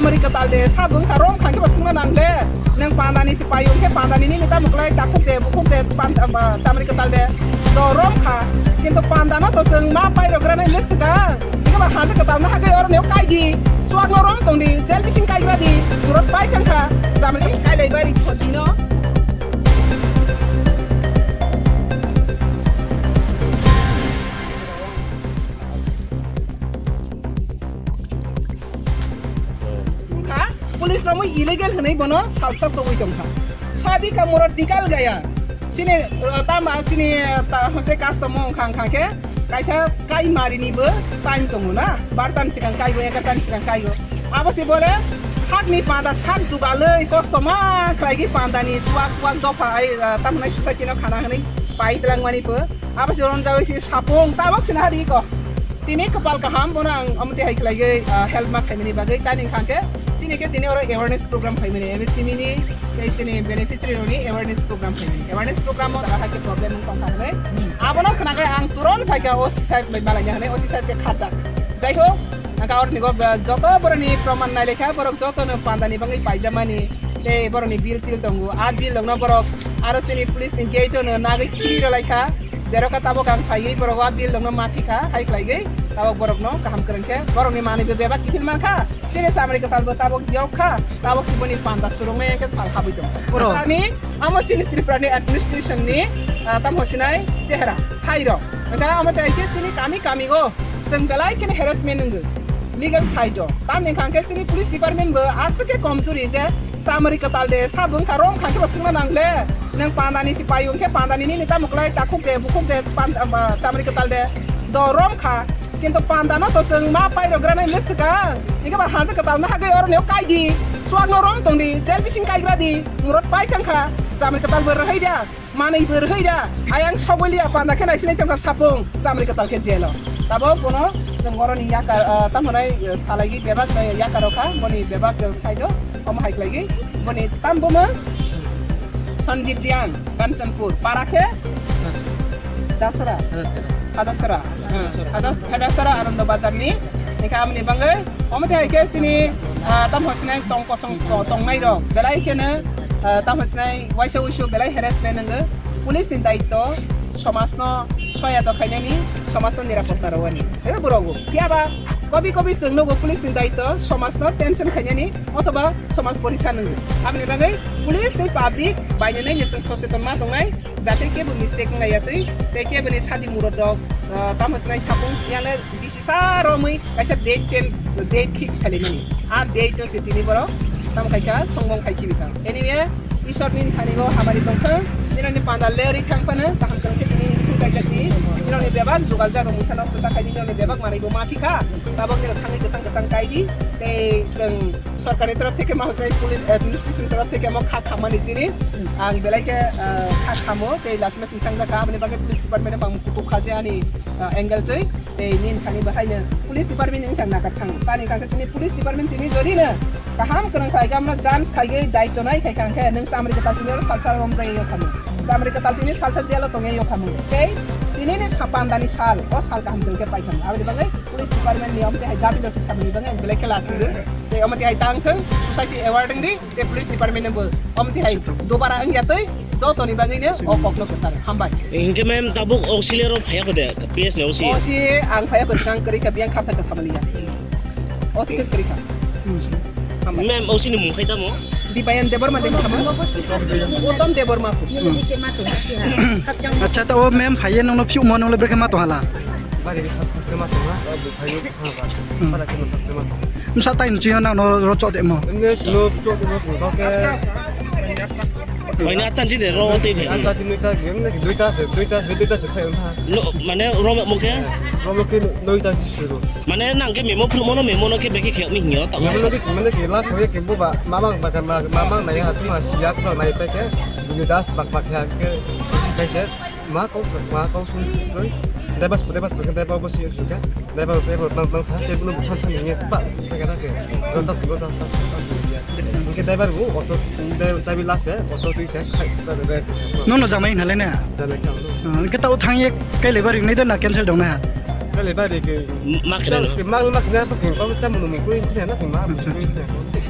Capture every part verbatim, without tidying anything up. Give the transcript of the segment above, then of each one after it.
Chamri kwtal de, sabo wngkha rom kha khe ba swngna nang de. Nwng panda ni se paiyung khe panda ni nini tamo kwlai takhuk de, bukhuk de, panda, ba, chamri kwtal de. Do rom kha. Kintu panda no to chwng ma pai rok gra nai le swkang. Khe ba ha se kwtal no ha khe oro neo kai di. Chuak no rom tong di, jel bising kai gra di. Murot pai thang kha. Chamri kai lai bai ri khoti no. Wngkha, police romwi illegal hwnwi bono salsa sogwi tongkha. Sadi ka murot dikal gaya. Chini, uh, tama chini, uh, ta, hose custom wngkha, wngkha khe kaisa kai marini bo time tongo na. Bartan sikang kaigo, egartan sikang kaigo. Abo se bole sakni panda sak jugalwi kosto ma khlaigwi pandani chuak chuak dopha ai, uh, tamhnai society no khana hwnwi pai twlangmani pho. Abo se ronjagwi se sapung tabok sina hari ko. Tini kwpal kaham, bono ang omo twi hai khlaiwi, ah, help ma khaimani bagwi. Tani wngkha khe, chini khe tini oro awareness program phaimani, M S M E ni, tei chini beneficiary rokni awareness program phaimani. Awareness program o jaga hai khe problem wng tongkha hwnwi. Abono khnakhai ang turon phaikha O C sahib bai malaina hwnwi, O C sahib khe kharjak. Jai ho, ang ka orni go, joto boroni proman nai lekha, borok jotono pandani bagwi paijamani, tei borokni bill til tongo. A bill rokno borok aro chini police ni gate o no nagwi khiri rwlaikha. Jero kha tabok ang phaiwi borok o bill rokno maphikha, hai khlaigwi tabok borokno kaham kwrwng khe borokni manwi bo bebak kiphil mankha. Chini chamri kwtal bo tabok yok kha, tabok si boni panda surungnai hwnkhe sal habwi tong. Oro. Sani amo chini Tripura ni administration ni, ah, tamo sinai chehra hai rok. Hwnkhe amo tei khe chini kami kami o chwng belai kheno harassment wngwi legal side o. Tamni hwnkhe chini police department bo aswk khe komjuri je Chamri kwtal de, sabo wngkha rom kha khe ba swngna nang le. Nwng panda ni se paiyung khe panda ni nini tamo kwlai takhuk de, bukhuk de, panda, ba, chamri kwtal de. Do rom kha. Kintu panda no to chwng ma pai rok gra nai le swkang. Hwnkhe ba ha se kwtal no hagwi oro neo kai di. Chuak no rom tong di, jel bising kai gra di. Murot pai thang kha. Chamri kwtal bo rwhai da. Manwi bo rwhai da, ayang sogwi liya panda khe naisinai tongkha sapung, chamri kwtal khe jelo. Tabok bono chwng oroni yakar, ah, tamo nai, ah, salaigwi bebak, ah, yakar rokha, boni bebak, ah, side o, omo hai khlaigwi, boni tam bumung Sanjit Riang, Kanchanpur, para khe Dasora, Hadasora, Hadas-, Hadasora Anando Bazar ni, hwnkhe aboni bagwi, omo tei hai khe chini, ah, tamo sinai tong kosong ko-, tongnai rok, belai kheno, ah, tamo sinai waisa wuisu belai harassment wngwi. Police ni daitto somaj no soya to khainani, somaj no nirapotta rwani. Ebe borogo. Phiya ba kobi kobi chwng nugo police ni daitto somaj no tension khainani othoba somaj porisa nungwi. Aboni bagwi police tei public bainanai ni chwng soseton ma tongnai, jate kebo mistake wngya twi, tei kebo ni sadi murot rok, ah, tamo sinai sapung yale Bisi sa romwi kaisa date change, date fix khalimani. A date no se tini borok tamo khaikha, songbong khai khibi kha. Anyway, Isor nini thani go hamari tongthwng, nini panda leri thang phano kaham tong khe tini bising kaijak ni, nini bebak jugal jago mungsa nosto ta khai, nini bebak manwi bo ma phi kha. Tabok nini thangwi kwchang kwchang kai di, tei chwng sorkar ni torof theke ma hosai police administration torof theke mo kha khamani jinis, ang belai khe, ah, kha khamo, tei lasi masing sangjak kha, aboni bagwi police department bang kutuk kha je ani ah, angle twi, tei nini thani bo haino police department ni wngkha nakar sango. Tani kha khe chini police department tini jodi no kaham kwrwng khai khe, amno chance khai khe, daityo nai khai kha, hwnkhe nwng chamri kwtal tini oro salsa romjak yokhamung. Chamri kwtal tini salsa jail o tongya yokhamung. Tei tini ni sa panda ni sal, o sal kaham tong khe paikha. Aboni bagwi police department ni omo tei hai gabi loti samani bagwi ang belai khe lasi rw. Tei omo tei hai tang thung, society award wng di. Tei police department ni bo omo tei hai dubara wngya twi jotoni bagwi no o kok no kwcharo. Hambai. Hinkhe ma'am tabuk O C le ro phaya kho de, P S ni O C. O C ang phaya kho, swkang kwrwi kha, biyang kha thang kha samaliya. O C case kwrwi kha. Hambai. Ma'am, O C ni mung khai tamo? Dipayan Debbarma de kha mo? Uttam Debbarma. Acha, ta o ma'am phaiye nongno phiu mo nonglo brekhe ma to hala. Bari kha ma to ha, o bu phai. Msa tai nchi na no ro chok de mo. Oina atan chi de ro te de. Anta ti noi ta gem na ki doi ta se, doi ta se, doi ta se thai on ha. No, mane ro mo ke? Ro mo ke noi ta chi suru. Mane nang ke memo phun mo no memo no ke beke khe mi hinyo ta. Mane ke, mane ke la so ye ke bo ba, mama ba ka ma, mama na ya tu ma siya ko na ye pe ke. Doi ta se bak bak ya ke. Kai se. Ma kau sung, ma kau sung, roi. Dai bas, dai bas, dai bas, bas, sung ka. Dai bas, dai bas, nang, nang, tha, tebul bu than, than, ye, ba, tha, tha, tha. Rota, rota, tha, tha, tha. Ke dai bas bu, auto, dai, chabi la se, auto tui se, khai, ta, dai. No, no, jamai na le na. Jamai ka, no. Ah, ke tau thang ye, kai le bari, nei da na cancel dong na. Kai le bari ke. Ma kre no. Ma, ma kre, ba ke, kau cham no, mo, koi, kre na, ke ma, acha, acha. Koi, kre.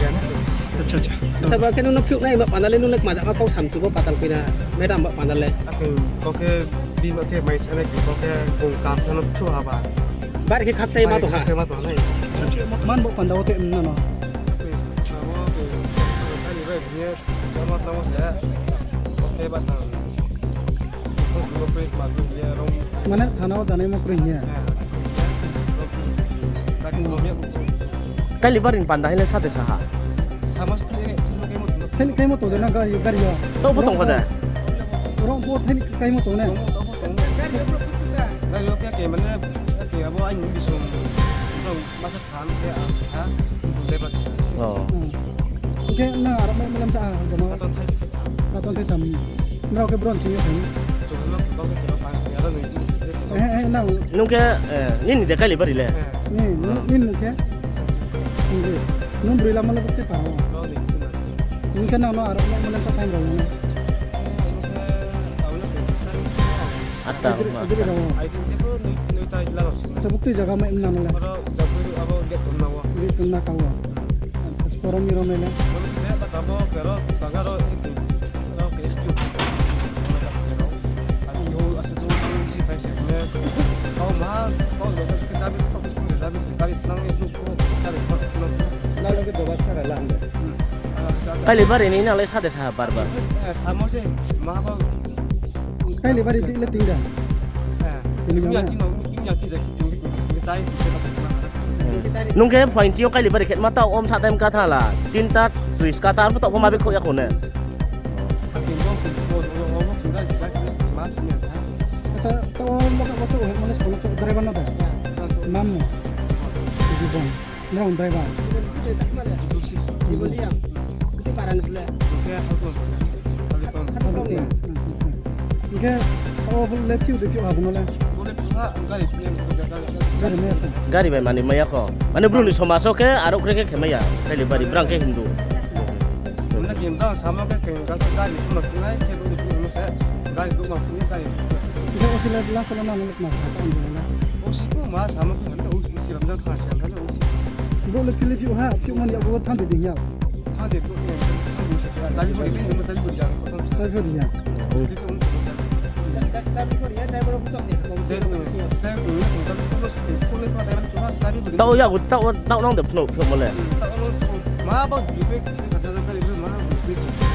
gana. Acha, acha. Acha, ba khe nung no phiyok nai ba panale nung le majak ma kok sam chugo patal pina madam ba panale. Akhwng kok khe bima khe mai chana ki kok khe kung kam chana phiyok aba. Bar khe khakchai ma to kha. Khakchai ma to nai. Acha, acha. Man bo panda o te nang no. Akhwng abo khe ani bai bini Tamo, tamo se. Oke, batang. Mane thana o janai mo kring ya. Kali baring panda hile sate saha. Sama se thai, thai mo to de na gari, gari yo. To bo tong ko de. Rong bo thai kai mo to ne. Gari yo ke ke mane ke abo ai ni bisong. Masa san ke a ha. Deba. Oh. Oke, na arok mai malam sa jama. Katon thai. Katon thai tam. Mrao khe bron chini thani. Eh, eh, nang. Nung khe, eh, nini de kali bari le? Ni, ni, ni nung khe? Nung bri lama lo bukti paro. Nung khe nang no arok mai malam sa time rao. Atta. Adiri rao. Acha bukti jaga mai nang le. Abo gate tong na o. Gate tong na ka o. Acha, sporom ni rom le. Abo gate ba tamo kero sagaro iti. Ro ke S Q. Ani yo ase to si pai se ne. Kau ma, kau ba ke jabi, kau ke jabi, kari nang ni ko, kari ko. Na lagi doba chara lande. Kali bari ni na le sade sa bar bar. Eh, samo se, ma ba. Kali bari di le tingga. Eh, ini mana? Nung khe phain chio kali bari khet ma ta om sa time ka thala. Tinta tris ka ta arbo to ma be khoya khone. Acha, to mo to mo to driver na da. Mam mo. Jibon. Nrao driver. Jibon yang. Kuti paran pula. Oke, aku. Aku. Oke, o le phiu de phiu habuno le. Gari maya kho. Gari bai mani maya kho. Mane bruni somaso khe aro kre khe khemaya. Kali bari brang khe Hindu. Mane kim brang sama khe keng ka gari kuma kunai khe bruni kuma se. Gari kuma kunai gari. Ida o sila la sala na nang ma sa ta ang na. O si kuma sama khe o si lam da kha sa na o si. Bo le philip phiu ha, phiu mani abo thang de ding ya. Thang de bo. Chai phodi ya. Tao ya, tao, tao nang de phno, phno mole. Ma ba jipe, ma ba jipe.